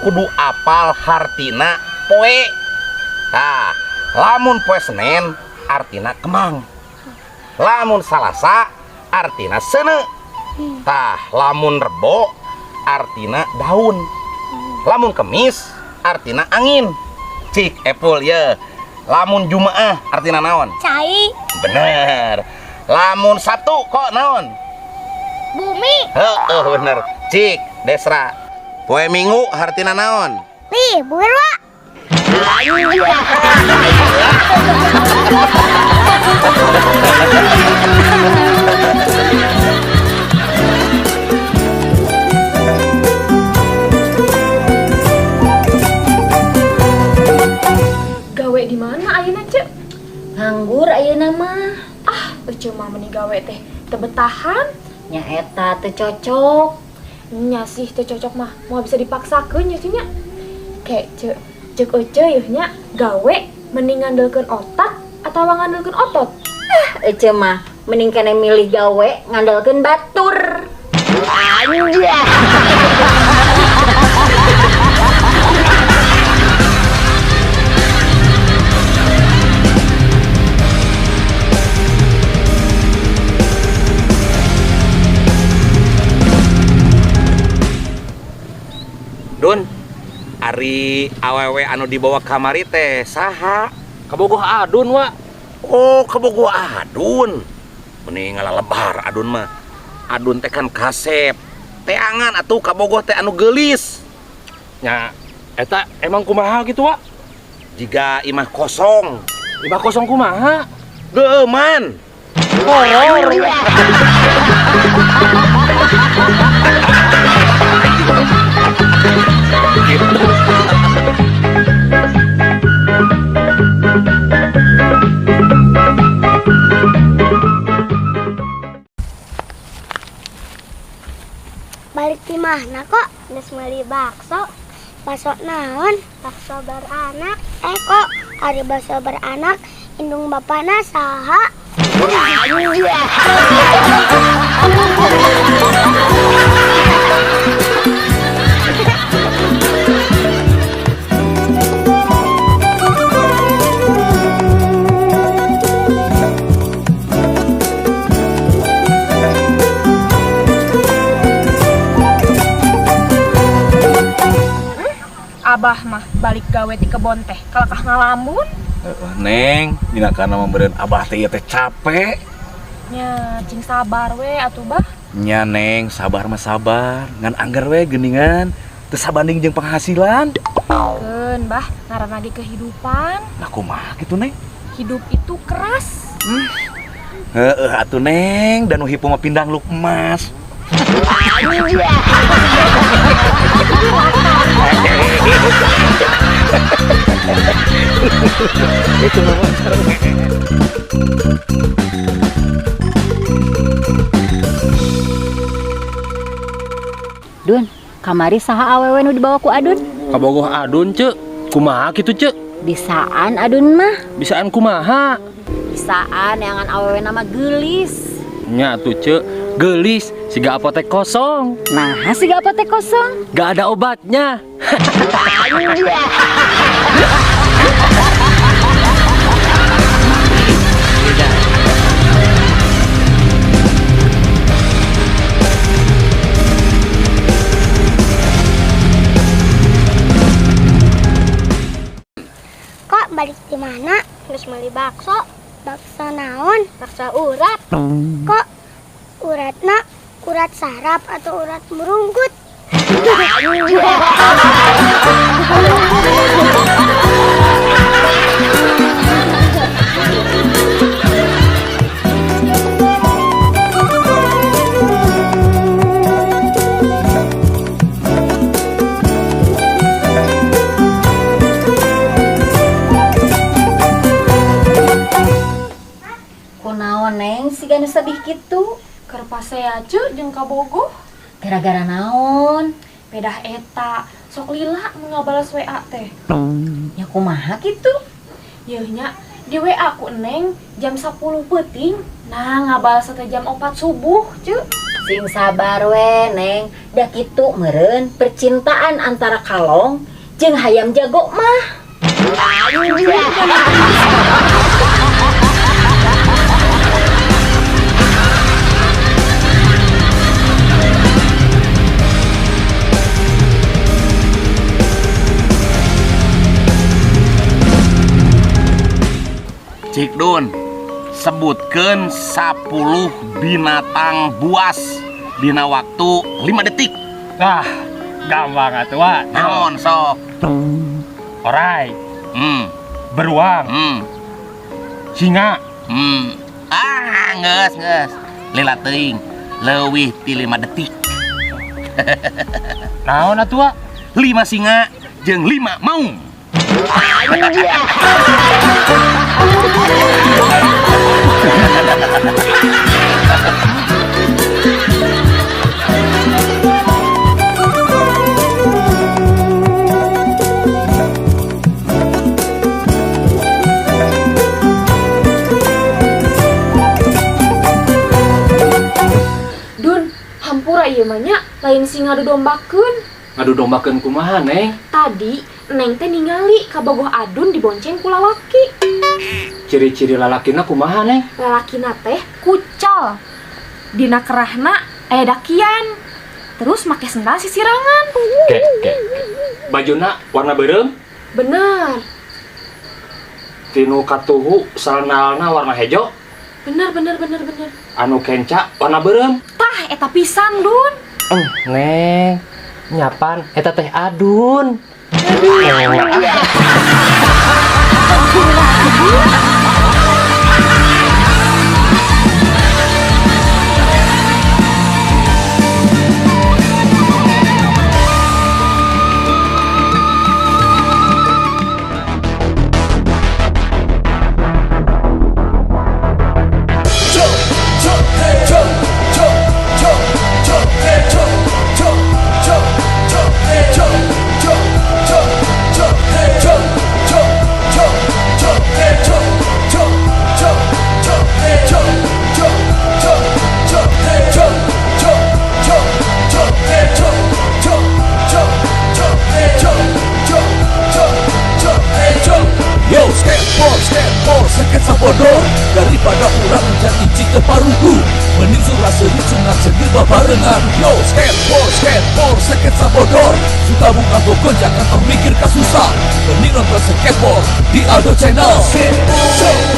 Kudu apal hartina poe. Tah, lamun poe Senin artina kemang. Lamun Salasa artina seuneu. Tah, lamun Rebo artina daun. Lamun Kemis artina angin. Cik Epul ye. Lamun Jumaah artina naon? Cai. Bener. Lamun Sabtu kok naon? Bumi. Heeh, bener. Cik Desra. Poe Minggu artina naon? Libur, Wak. Gawe di mana ayeuna, Cek? Nganggur ayeuna mah. Ah, Ece mah meni gawe teh teu betahan. Nya eta teu cocok. Nya sih teu cocok mah, moal bisa dipaksakeun nya nya. Kayak Cek, cek Ece yeuh nya gawe mending ngandelkeun otak atawa ngandelkeun otot. Ah, Ece mah mending kene milih gawe ngandelkeun batur. Dun, ari awewe anu dibawa kamari teh saha? Kabogoh Adun, Wak. Oh, kabogoh Adun. Mending ngalalebar Adun mah. Adun teh kan kasep. Teangan atuh kabogoh teh anu geulis. Nya, eta emang kumaha gitu, Wak? Jiga imah kosong. Imah kosong kumaha? Geuman. Horor. Balik di mana kok? Geus meuli bakso. Bakso naon? Bakso beranak. Kok ari bakso beranak indung bapana saha? Abah mah balik gawe di kebon teh kalakah ngalamun. Neng, dina kana membeureun abah teh ieu teh capek. Nya, cing sabar we atuh bah. Nya Neng, sabar mah sabar, ngan angger we geuningan teu sabanding jeung penghasilan. Keun bah, ngaranna ge kehidupan. Nah kumaha kitu Neng? Hidup itu keras. Heeh atuh Neng, dan nu hipu mah pindang luk emas. Itu mah. Dun, kamari saha awewe nu dibawa ku Adun? Kabogoh Adun, Cek. Kumaha kitu, Cek? Bisaan Adun mah. Bisaan kumaha? Bisaan neangan awewe nama geulis. Nya tuh, Cek. Geulis siga apotek kosong. Nah, siga apotek kosong. Gak ada obatnya. Kok balik di mana? Geus meuli bakso. Bakso naon? Bakso urat. Kok uratna urat saraf atau urat merunggut? Kunaon Neng siga nu sedih kitu? Keur pasea Ceu jeung kabogoh. Gara-gara naon? Pedah eta sok lila mun ngabales WA teh. Nya kumaha kitu? Yeuh nya di WA ku Neng jam 10 peuting. Nah ngabales teh jam 4 subuh, Ceu. Sing sabar we, Neng. Da kitu meureun percintaan antara kalong jeung hayam jago mah. Cik Dun, sebutkeun 10 binatang buas dina waktu 5 detik. Ah, gampang atuh, Wak. Naon sok? Orai. Beruang. Singa. Ah, geus geus. Lila teuing, leuwih ti 5 detik. Naon atuh, Wak? 5 singa jeung 5 maung. Dun, hampura ieu mah nya, lain sing ngadu dombakeun. Ngadu dombakeun kumaha, Neng? Tadi Neng teh ningali kabogoh Adun dibonceng ku lalaki. Ciri-ciri lalakina kumaha, Neng? Lalakina teh kucal. Dina kerahna aya dakian. Terus make sendal sisirangan. Ke, ke, ke. Bajuna warna beureum? Bener. Tinu katuhu sandalna warna hejo? Bener, bener, bener, bener. Anu kenca warna beureum? Tah, eta pisan, Dun. Neng, nyapan eta teh Adun. Yo, skateboard, skateboard, sketsa bodor. Daripada urang jadi cita parugu, mending surah seri sunat segi babarengan. Yo, skateboard, skateboard, sketsa bodor. Suka buka bokon, jangan tong mikir kasusah. Mending nonton skateboard di Aldo Channel. Skateboard,